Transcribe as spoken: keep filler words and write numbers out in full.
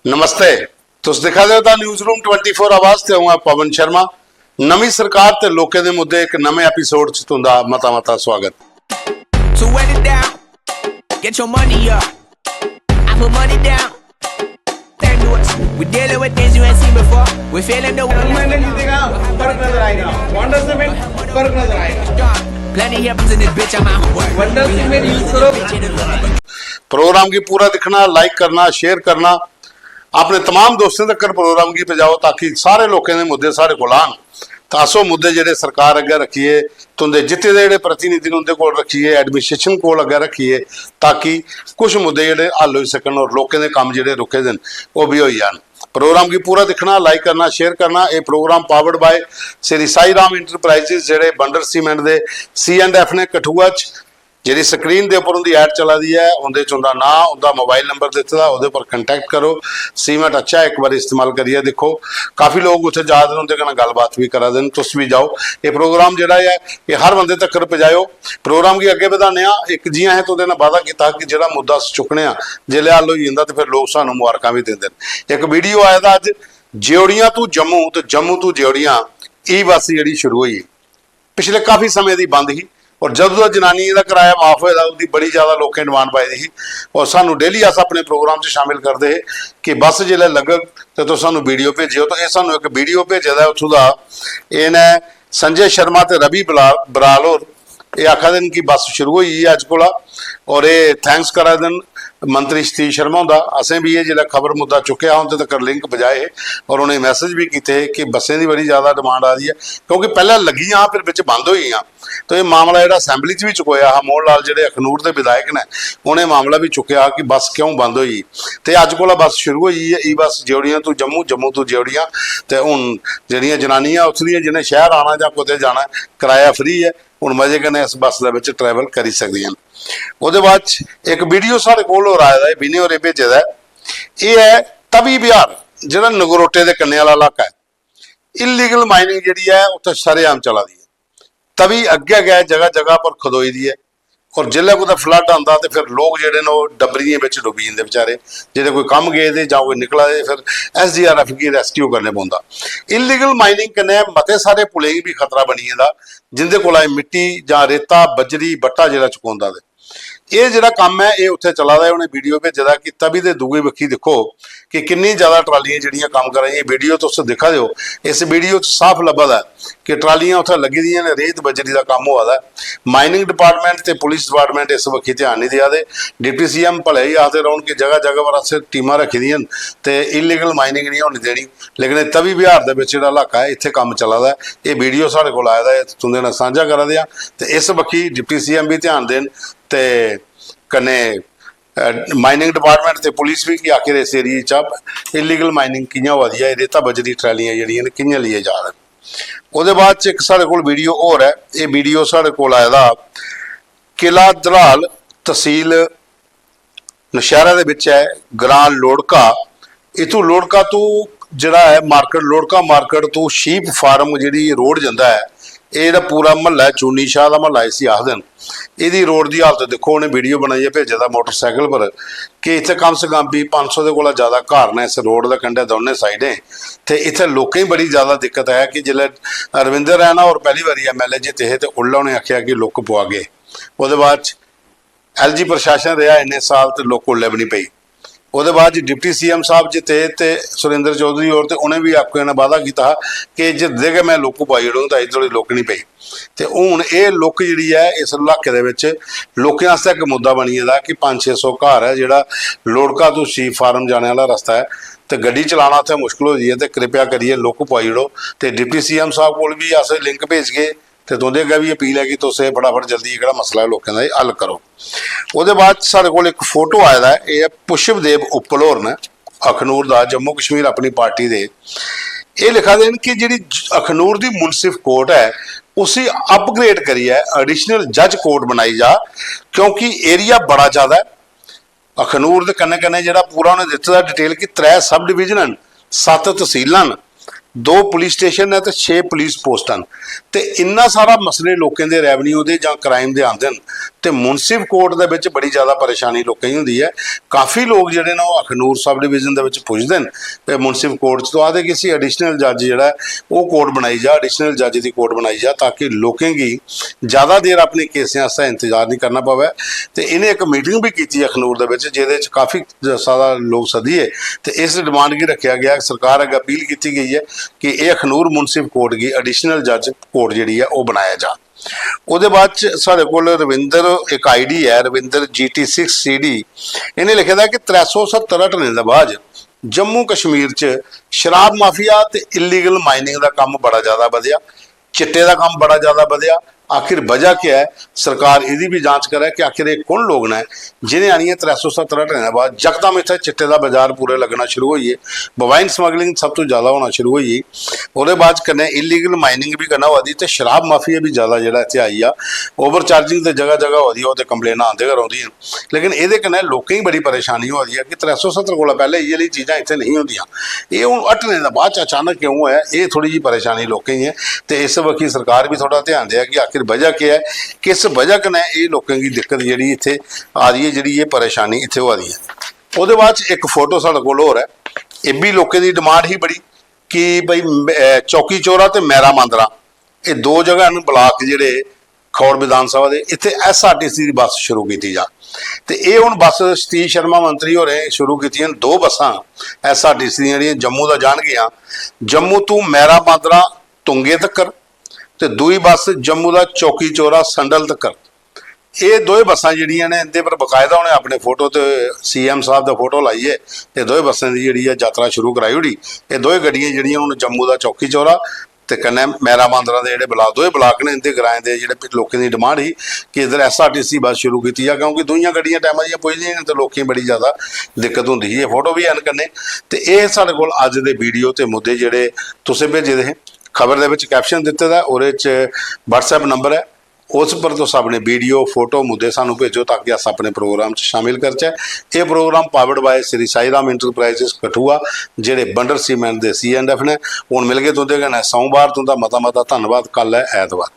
नमस्ते, तुस दिक्खा दे ओ दा न्यूज़ रूम ट्वेंटी फ़ोर आवाज ते अ'ऊं आं पवन शर्मा। नमीं सरकार ते लोकें दे मुद्दे इक नमें एपिसोड च तुं'दा मता मता स्वागत। So run it down, get your money up. I put money down. Thank you. We dealing with things you ain't seen before. We feeling the world. फर्क नजर आएगा। Plenty happens in this bitch, I'm out. Programme गी पूरा दिक्खना, like करना, share करना, अपने तमाम दोस्तें तक प्रोग्राम गी पजाओ, ताकि सारे लोकें दे मुद्दे साढ़े कोल आन। तां अस ओह् मुद्दे जेह्ड़े सरकार अग्गें रक्खियै, तुं'दे जित्ते दे जेह्ड़े प्रतिनिधि न उं'दे कोल रक्खियै, एडमिनिस्ट्रेशन कोल अग्गें रक्खियै, ताकि कुछ मुद्दे जेह्ड़े हल होई सकन और लोकें दे कम्म जेह्ड़े रुके दे न, ओह् बी होई जान। प्रोग्राम गी पूरा दिक्खना, लाइक करना, शेयर करना। एह् program powered by Shri Sai Ram enterprises, जेह्ड़े बंडर सीमेंट दे सी एंड एफ ने कठुआ च, जेह्ड़ी स्क्रीन दे उप्पर उं'दी ऐड चला दी ऐ, उं'दे च उं'दा नांऽ, उं'दा मोबाइल नंबर दित्ते दा, ओह्दे उप्पर कंटैक्ट करो। सीमेंट अच्छा ऐ, इक बारी इस्तेमाल करियै दिक्खो। काफी लोक उत्थै जा दे न, उं'दे कन्नै गल्लबात बी करा दे न, तुस बी जाओ। एह् प्रोग्राम जेह्ड़ा ऐ, एह् हर बंदे तक्कर पजाएओ। प्रोग्राम गी अग्गें बधाने आं। इक जि'यां असें तुं'दे कन्नै वादा कीता हा कि जेह्ड़ा मुद्दा अस चुक्कने आं, जेल्लै हल होई जंदा ते फिर लोक सानूं मुबारकां बी दिंदे न। इक वीडियो आए दा अज्ज, ज्योड़ियां तू जम्मू ते जम्मू तू ज्योड़ियां, ई बस जेह्ड़ी शुरू होई। पिछले काफी समें दी बंद ही और जदूं दा जनानियें दा कराया माफ होए दा, ओह्दी बड़ी ज्यादा लोकें डिमांड पाई दी ही। और सानू डेली अस अपने प्रोग्राम च शामिल करदे हे कि बस जिसलै लग्गग ते तुस सानू वीडियो भेजेओ। तो एह् सानू इक वीडियो भेजे दा ऐ उत्थूं दा। एह् न संजय शर्मा ते रवि बला-, बराल होर। एह् आखा दे न कि बस शुरू होई गेई अज्ज कोला, और एह् थैंक्स करा दे न मंत्री सतीश शर्मा हुंदा। असें बी एह् जिसलै खबर मुद्दा चुक्केआ हा, उं'दे तक्कर लिंक पजाए हे और उ'नें मैसेज बी कीते हे कि बस्सें दी बड़ी ज्यादा डिमांड आ दी ऐ, क्योंकि पैह्लें लग्गियां हां, फिर बिच बंद होई गेइयां। तो एह् मामला जेह्ड़ा असैंबली च बी चुकोआ हा, मोहन लाल जेह्ड़े अखनूर दे विधायक न, उ'नें मामला बी चुक्केआ हा कि बस क्यों बंद होई गेई। ते अज्ज कोला बस शुरू होई गेई ऐ, ई बस ज्योड़ियां तू जम्मू, जम्मू तू ज्योड़ियां। ते हून जेह्ड़ियां जनानियां उत्थूं दियां, जि'नें शैह्र आना जां कुतै जाना, कराया फ्री ऐ, हून मजे कन्नै इस बस दे बिच ट्रैवल करी सकदियां न। ओह्दे बाद च इक वीडियो साढ़े कोल होर आए दा ऐ, विनय होरें भेजे दा ऐ। एह् ऐ तवी बिहार, जेह्ड़ा नगरोटे दे कन्नै आह्ला इलाका ऐ। इलीगल माइनिंग जेह्ड़ी ऐ, उत्थै शरेआम चला दी ऐ। तवी अग्गै गै जगह जगह पर खदोई दी ऐ, और जिसलै कुतै फ्लड आंदा ते फिर लोक जेह्ड़े न, ओह् डबरियें बिच डुब्बी जंदे बेचारे, जेह्ड़े कोई कम्म गेदे जां कोई निकला दे, फिर एस डी आर एफ गी रेस्क्यू करने पौंदा। इलीगल माइनिंग कन्नै मते सारे पुलें गी बी खतरा बनी गेदा, जिंदे कोला एह् मिट्टी जां रेता, बजरी, बट्टा जेह्ड़ा चुकोंदा ते एह् जेह्ड़ा कम्म ऐ, एह् उत्थै चला दा ऐ। उ'नें वीडियो भेजे दा कि तवी दे दूई बक्खी दिक्खो कि किन्नी ज्यादा ट्रालियां जेह्ड़ियां कम्म करा दियां। वीडियो तुस दिक्खा दे ओ, इस वीडियो च साफ लब्भा दा ऐ कि ट्रालियां उत्थै लग्गी दियां न, रेत बजरी दा कम्म होआ दा ऐ। माइनिंग डिपार्टमेंट ते पुलिस डिपार्टमेंट इस बक्खी ध्यान निं देआ दे। डिप्टी सी एम भले ही आखदे रौह्न कि जगह जगह पर असें टीमां रक्खी दियां न ते इलीगल माइनिंग निं होने देनी, लेकिन एह् तवी बिहार दे बिच जेह्ड़ा इलाका ऐ, इत्थै कम्म चला दा ऐ। एह् वीडियो साढ़े कोल आए दा ऐ, तुं'दे कन्नै सांझा करा दे आं। ते इस बक्खी डिप्टी सी एम बी ध्यान देन ते कन्नै, अ, माइनिंग डिपार्टमेंट ते पुलिस बी, कि आखिर इस एरिया च इलीगल माइनिंग कि'यां होआ दी ऐ, रेता बजरी ट्रालियां जेह्ड़ियां न, कि'यां लेइयै जा दे न। ओह्दे बाद च इक साढ़े कोल वीडियो होर ऐ। एह् वीडियो साढ़े कोल आए दा किला दराल, तसील नौशैह्रा दे बिच ऐ, ग्रां लोड़का। इत्थूं लोड़का तू जेह्ड़ा ऐ मार्केट, लोड़का मार्केट तू शीप फार्म जेह्ड़ी रोड जंदा ऐ, एह् जेह्ड़ा पूरा म्हल्ला ऐ, चूनी शाह दा म्हल्ला इसी आखदे न। एह्दी रोड दी हालत दिक्खो, उ'नें वीडियो बनाइयै भेजे दा मोटरसाइकल पर कि इत्थै कम से कम बी पंज सौ दे कोला ज्यादा घर न इस रोड दे कंढै दौनें साइडें। ते इत्थै लोकें गी बड़ी ज्यादा दिक्कत ऐ कि जिसलै रविंदर रैना होर पैह्ली बारी एम एल ए जित्ते हे ते उसलै उ'नें आखेआ कि लुक्क पुआगे। ओह्दे बाद च एल जी प्रशासन रेहा इन्ने साल ते लुक्क उसलै बी निं पेई। ओह्दे बाद च डिप्टी सी एम साहब जित्ते ते सुरेंद्र चौधरी होर, ते उ'नें बी आपूं ने वादा कीता हा कि जित्तदे गै में लुक्क पुआई ओड़ङ, ते अजें धोड़ी लुक्क निं पेई। ते हून एह् लुक्क जेह्ड़ी ऐ इस इलाके दे बिच लोकें आस्तै इक मुद्दा बनी गेदा कि पंज छे सौ घर ऐ जेह्ड़ा लोड़का तू शीप फार्म जाने आह्ला रस्ता ऐ, ते गड्डी चलाना उत्थै मुश्कल होई दी ऐ, ते कृपया करियै लुक्क पुआई ओड़ो। ते डिप्टी सी एम साहब कोल बी अस लिंक भेजगे, ते तुं'दे अग्गें बी अपील ऐ कि तुस एह् फटाफट जल्दी जेह्ड़ा मसला ऐ लोकें दा, एह् हल करो। ओह्दे बाद साढ़े कोल इक फोटो आए दा ऐ, एह् ऐ पुष्पदेव उप्पल होर न, अखनूर दा, जम्मू कश्मीर अपनी पार्टी दे। एह् लिखा दे न कि जेह्ड़ी ज-, अखनूर दी मुनसिफ कोर्ट ऐ, उसी अपग्रेड करियै एडिशनल जज कोर्ट बनाई जा, क्योंकि एरिया बड़ा ज्यादा ऐ। अखनूर दे कन्नै कन्नै जेह्ड़ा पूरा उ'नें दित्ते दा डिटेल कि त्रै सब डिवीजन न, सत्त तसीलां न, दो पुलिस स्टेशन न ते छे पुलिस पोस्टां न। ते इन्ना सारा मसले लोकें दे, रैवन्यू दे जां क्राइम दे आंदे न, ते मुनसिफ कोर्ट दे बिच बड़ी ज्यादा परेशानी लोकें गी होंदी ऐ। काफी लोक जेह्ड़े न, ओह् अखनूर सब डिवीजन दे बिच पुजदे न ते मुनसिफ कोर्ट च, तो आखदे कि इसी एडिशनल जज जेह्ड़ा ऐ, ओह् कोर्ट बनाई जा, एडिशनल जज दी कोर्ट बनाई जा, ताकि लोकें गी ज्यादा देर अपने केसें आस्तै इंतजार निं करना पवै। ते इ'नें इक मीटिंग बी कीती अखनूर दे बिच, जेह्दे च काफी सारा लोक सद्दियै ते इस डिमांड गी रक्खेआ गेआ कि सरकार अग्गें अपील कीती गई ऐ कि एह् अखनूर मुनसिफ कोर्ट गी एडिशनल जज कोर्ट जेह्ड़ी ऐ, ओह् बनाया जा। ओह्दे बाद च साढ़े कोल रविंदर, इक आईडी ऐ, Ravinder G T six C D, इ'नें लिखे दा कि त्रै सौ सत्तर हटने दे बाद जम्मू कश्मीर च शराब माफिया ते इलीगल माइनिंग दा कम्म बड़ा ज्यादा बधेआ, चिट्टे दा कम्म बड़ा ज्यादा बधेआ। आखिर बजह केह् ऐ? सरकार एह्दी बी जांच करै कि आखिर एह् कु'न लोक न जि'नें आनियै त्रै सौ सत्तर हटने दे बाद यकदम इत्थै चिट्टे दा बजार पूरे लग्गना शुरू होई गे, मोबाइल स्मगलिंग सब तों ज्यादा होना शुरू होई गेई। ओह्दे बाद कन्नै इलीगल माइनिंग बी कन्नै होआ दी ते शराब माफिया बी ज्यादा जेह्ड़ा इत्थै आई गेआ। ओवर चार्जिंग ते जगह जगह होआ दी, ओह् ते कंप्लेनां आंदे गै रौंह्दियां न। लेकिन एह्दे कन्नै लोकें गी बड़ी परेशानी होआ दी ऐ कि त्रै सौ सत्तर कोला पैह्लें इ'यै लेही चीजां इत्थै नेईं होंदियां। एह् हून हटने दे बाद च अचानक क्यों होआ ऐ, एह् थोह्ड़ी जेही परेशानी लोकें गी ऐ। ते इस बक्खी सरकार बी थोह्ड़ा ध्यान देऐ कि आखिर बजह केह् ऐ, किस बजह कन्नै एह् लोकें गी दिक्कत जेह्ड़ी इत्थै आ दी ऐ, जेह्ड़ी एह् परेशानी इत्थै होआ दी ऐ। ओह्दे बाद च इक फोटो साढ़े कोल होर ऐ, एह् बी लोकें दी डिमांड ही बड़ी कि भाई, अह, चौकी चौरा ते मैरा मांदरा, एह् दो जगह न, ब्लाक जेह्ड़े खौड़ विधान सभा दे, इत्थै एसआरटीसी दी बस शुरू कीती जा। ते एह् हून बस सतीश शर्मा मंत्री होरें शुरू कीतियां न दो बस्सां एसआरटीसी दियां, जेह्ड़ियां जम्मू दा जान गेआ, जम्मू तू मैरा मांदरा तुंगे तक्कर, ते दूई बस जम्मू दा चौकी चौरा संडल तक्कर। एह् दोए बस्सां जेह्ड़ियां न, इं'दे पर बकायदा उ'नें अपने फोटो ते सीएम साहब दा फोटो लाइयै एह् दोए बस्सें दी जेह्ड़ी ऐ, यात्रा शुरू कराई ओड़ी। एह् दोए गड्डियां जेह्ड़ियां हून जम्मू दा चौकी चौरा ते कन्नै मैरा मांदरा दे जेह्ड़े ब्लाक, दोए ब्लाक न, इं'दे ग्राएं दे जेह्ड़े लोकें दी डिमांड ही कि इद्धर एसआरटीसी बस शुरू कीती जा, क्योंकि दूइयां गड्डियां टैमा दियां पुजदियां न ते लोकें गी बड़ी ज्यादा दिक्कत होंदी ही। एह् फोटो बी हैन कन्नै। ते एह् साढ़े कोल अज्ज दे वीडियो ते मुद्दे जेह्ड़े तुसें भेजे दे हे। खबर दे बिच कैप्शन दित्ते दा ऐ, ओह्दे च WhatsApp नंबर ऐ, उस पर तुस अपने वीडियो, फोटो, मुद्दे सानू भेजो, ताकि अस अपने प्रोग्राम च शामिल करचै। एह् program powered by Shri Sai Ram enterprises Kathua, जेह्ड़े बंडर सीमेंट दे सी एंड एफ न। हून मिलगे तुं'दे कन्नै सोमवार। तुं'दा मता मता धन्नवाद। कल ऐ ऐतवार।